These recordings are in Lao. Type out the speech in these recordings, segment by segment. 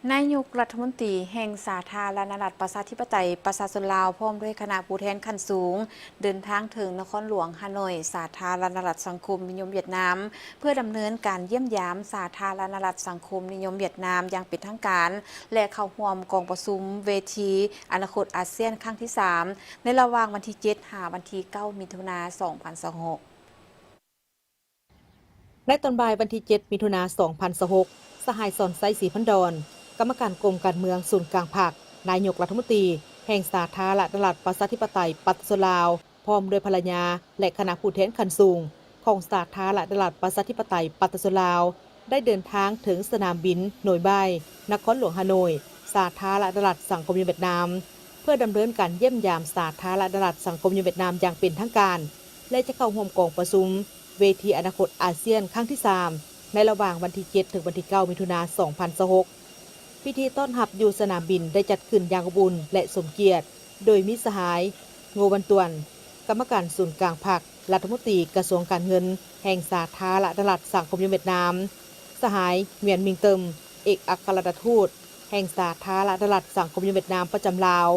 ນາຍົກລັດຖະມົນຕີແຫ່ງສາທາລະນະລັດປະຊາທິປະໄຕປະຊາຊົນລາວ ພ້ອມດ້ວຍຄະນະຜູ້ແທນຂັ້ນສູງ ເດີນທາງເຖິງນະຄອນຫຼວງຮ່າໂນ້ຍ ສາທາລະນະລັດສັງຄົມນິຍົມຫວຽດນາມ ເພື່ອດຳເນີນການຢ້ຽມຢາມສາທາລະນະລັດສັງຄົມນິຍົມຫວຽດນາມຢ່າງເປັນທາງການ ແລະ ເຂົ້າຮ່ວມກອງປະຊຸມເວທີອະນາຄົດອາຊຽນຄັ້ງທີສາມ ໃນລະຫວ່າງວັນທີເຈັດ ຫາວັນທີເກົ້າ ມິຖຸນາ ສອງພັນຊາວຫົກ. ໃນຕອນບ່າຍວັນທີເຈັດ ມິຖຸນາ ສອງພັນຊາວຫົກ ສະຫາຍ ສອນໄຊ ສີພັນດອນ ກຳມະການກົມການເມືອງສູນກາງພັກ, ນາຍົກລັດຖະມົນຕີແຫ່ງສາທາລະນະລັດປະຊາທິປະໄຕປະຊາຊົນລາວ ພ້ອມດ້ວຍພັນລະຍາ ແລະ ຄະນະຜູ້ແທນຂັ້ນສູງຂອງສາທາລະນະລັດປະຊາທິປະໄຕປະຊາຊົນລາວ ໄດ້ເດີນທາງເຖິງສະໜາມບິນໂນຍບາຍ ນະຄອນຫຼວງຮ່າໂນ້ຍ ສາທາລະນະລັດສັງຄົມນິຍົມຫວຽດນາມ ເພື່ອດຳເນີນການຢ້ຽມຢາມສາທາລະນະລັດສັງຄົມນິຍົມຫວຽດນາມຢ່າງເປັນທາງການ ແລະ ຈະເຂົ້າຮ່ວມກອງປະຊຸມເວທີອະນາຄົດອາຊຽນຄັ້ງທີສາມ ໃນລະຫວ່າງວັນທີເຈັດ ເຖິງວັນທີເກົ້າ ມິຖຸນາ ສອງພັນຊາວຫົກ. ພິທີຕ້ອນຮັບຢູ່ສະໜາມບິນໄດ້ຈັດຂຶ້ນຢ່າງອົບອຸ່ນ ແລະ ສົມກຽດ ໂດຍມີສະຫາຍ ໂງ ວັນຕວນ ກຳມະການສູນກາງພັກ, ລັດຖະມົນຕີກະຊວງການເງິນແຫ່ງສາທາລະນະລັດສັງຄົມນິຍົມຫວຽດນາມ, ສະຫາຍ ຫງວຽນ ມິງເຕີມ ເອກອັກຄະລັດຖະທູດແຫ່ງສາທາລະນະລັດສັງຄົມນິຍົມຫວຽດນາມປະຈຳລາວ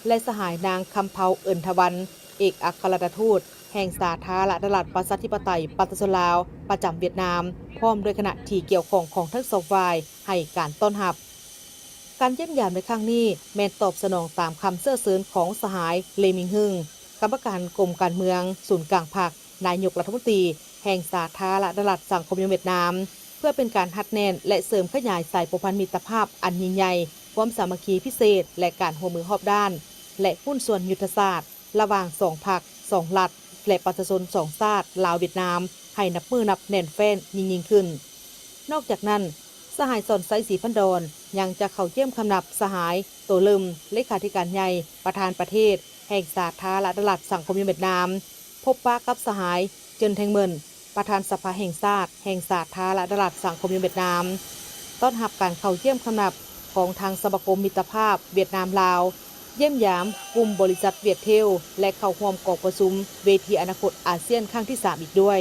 ແລະ ສະຫາຍ ນາງ ຄຳເພົາ ເອິນທະວັນ ເອກອັກຄະລັດຖະທູດແຫ່ງສາທາລະນະລັດປະຊາທິປະໄຕປະຊາຊົນລາວປະຈຳຫວຽດນາມ ພ້ອມດ້ວຍຄະນະທີ່ກ່ຽວຂ້ອງຂອງທັງສອງຝ່າຍໃຫ້ການຕ້ອນຮັບ. ການຢ້ຽມຢາມໃນຄັ້ງນີ້ ແມ່ນຕອບສະໜອງຕາມຄຳເຊື້ອເຊີນຂອງສະຫາຍ ເລ ມິງຮຶງ ກຳມະການກົມການເມືອງສູນກາງພັກ, ນາຍົກລັດຖະມົນຕີແຫ່ງສາທາລະນະລັດສັງຄົມນິຍົມຫວຽດນາມ ເພື່ອເປັນການຮັດແໜ້ນ ແລະ ເສີມຂະຫຍາຍສາຍພົວພັນມິດຕະພາບອັນຍິ່ງໃຫຍ່, ຄວາມສາມັກຄີພິເສດ ແລະ ການຮ່ວມມືຮອບດ້ານ ແລະ ຫຸ້ນສ່ວນຍຸດທະສາດ ລະຫວ່າງສອງພັກ, ສອງລັດ ແລະ ປະຊາຊົນສອງຊາດ ລາວ-ຫວຽດນາມ ໃຫ້ນັບມື້ນັບແໜ້ນແຟ້ນຍິ່ງໆຂຶ້ນ. ນອກຈາກນັ້ນ, ສະຫາຍ ສອນໄຊ ສີພັນດອນ ຍັງຈະເຂົ້າຢ້ຽມຄຳນັບສະຫາຍ ໂຕເລິມ ເລຂາທິການໃຫຍ່ ປະທານປະເທດແຫ່ງສາທາລະນະລັດສັງຄົມນິຍົມຫວຽດນາມ, ພົບປະກັບສະຫາຍ ເຈີນ ແທງເມີນ ປະທານສະພາແຫ່ງຊາດແຫ່ງສາທາລະນະລັດສັງຄົມນິຍົມຫວຽດນາມ, ຕ້ອນຮັບການເຂົ້າຢ້ຽມຄຳນັບຂອງທາງສະມາຄົມມິດຕະພາບຫວຽດນາມ-ລາວ, ຢ້ຽມຢາມກຸ່ມບໍລິສັດຫວຽດເທວ ແລະ ເຂົ້າຮ່ວມກອງປະຊຸມເວທີອະນາຄົດອາຊຽນຄັ້ງທີສາມອີກດ້ວຍ.